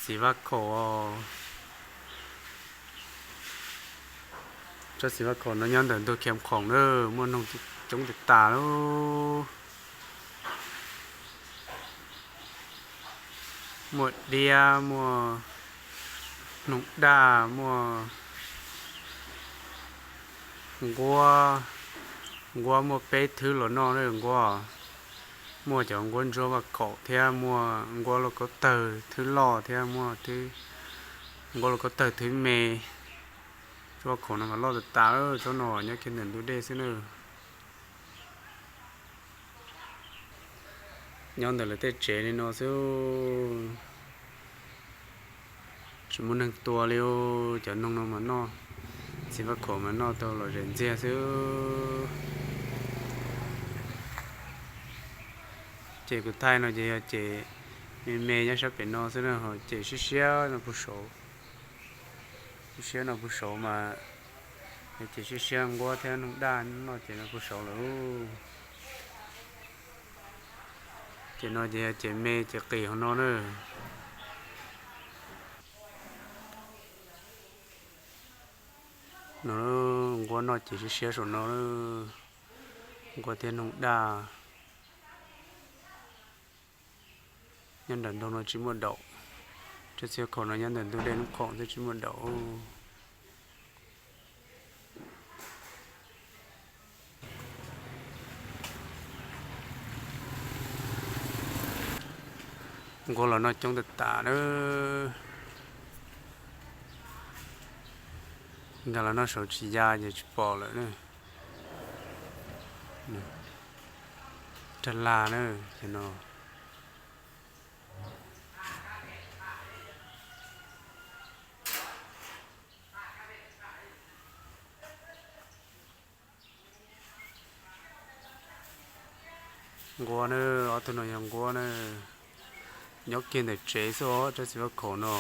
Txiv Vaj Khaum. Tsob txiv Vaj Khaum no nyob ntawm ntug Khiav Khoom na, muaj noog coob tas tas lawm. Muaj diab, muaj noog daj, muaj nquab. Nquab muaj peb thwb los noj na nquab. Muaj cov nquab ntsuab Vaj Khaum thiab muaj nquab lauj kaub tawg thwb loj thiab muaj nquab lauj kaub tawg thwb me. Tsob Vaj Khaum no mas loj tas tas, tsob no nyob kiag ntawm ntug dej xwb na. Nyob ntawm lawv tej tsev li no xwb, tsis muaj neeg tua li. Cov noog no mas noj, txiv Vaj Khaum mas noj tau los zem ntxiag xwb. Ces kuv thaij no ces yog ces me me nyob sab pem no xwb na, ho ces siab siab no puag saud. Siab siab no puag saud mas, ces siab siab nquab thiab noog daj noj ces no puag saud lawm. Ces no ces yog ces me ces qis hauv no na. No nquab noj ces siab siab saum no, nquab thiab noog daj. Nyob nram ntug no tsis muaj daum, tsob txiv Vaj Khaum no nyob ntawm ntug dej Nub Khoom xwb tsis muaj daum. Nquab los noj coob tas tas na. Nkag los noj saud tsis ya ces tsis pom lawm na. Rag lag na, ces no. Nquab na, ob tug no yog nquab na, nyob kiag ntawm tsev xwb os, tsob txiv Vaj Khaum no.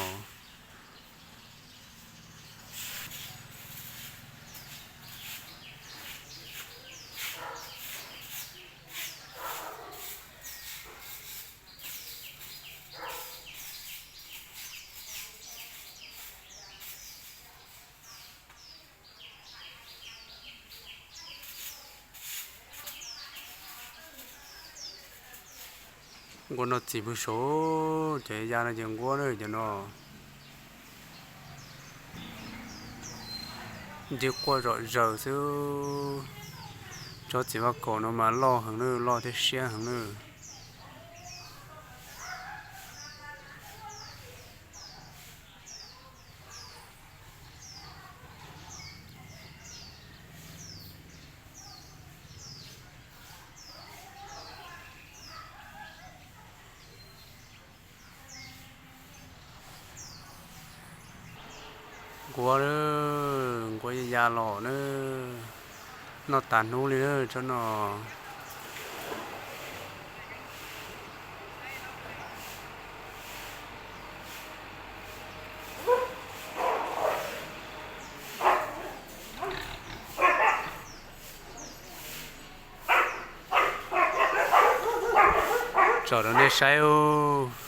Nquab noj txiv puag saud, ces ya no ces nquab na cov no. Ncig quaj zom zaws xwb. Tsob txiv Vaj Khaum no mas loj heev na, loj thiab siab heev na. Nquab, nquab ya ya los na, noj tas hnub li na tsob no. Tsom rau nej saib ub.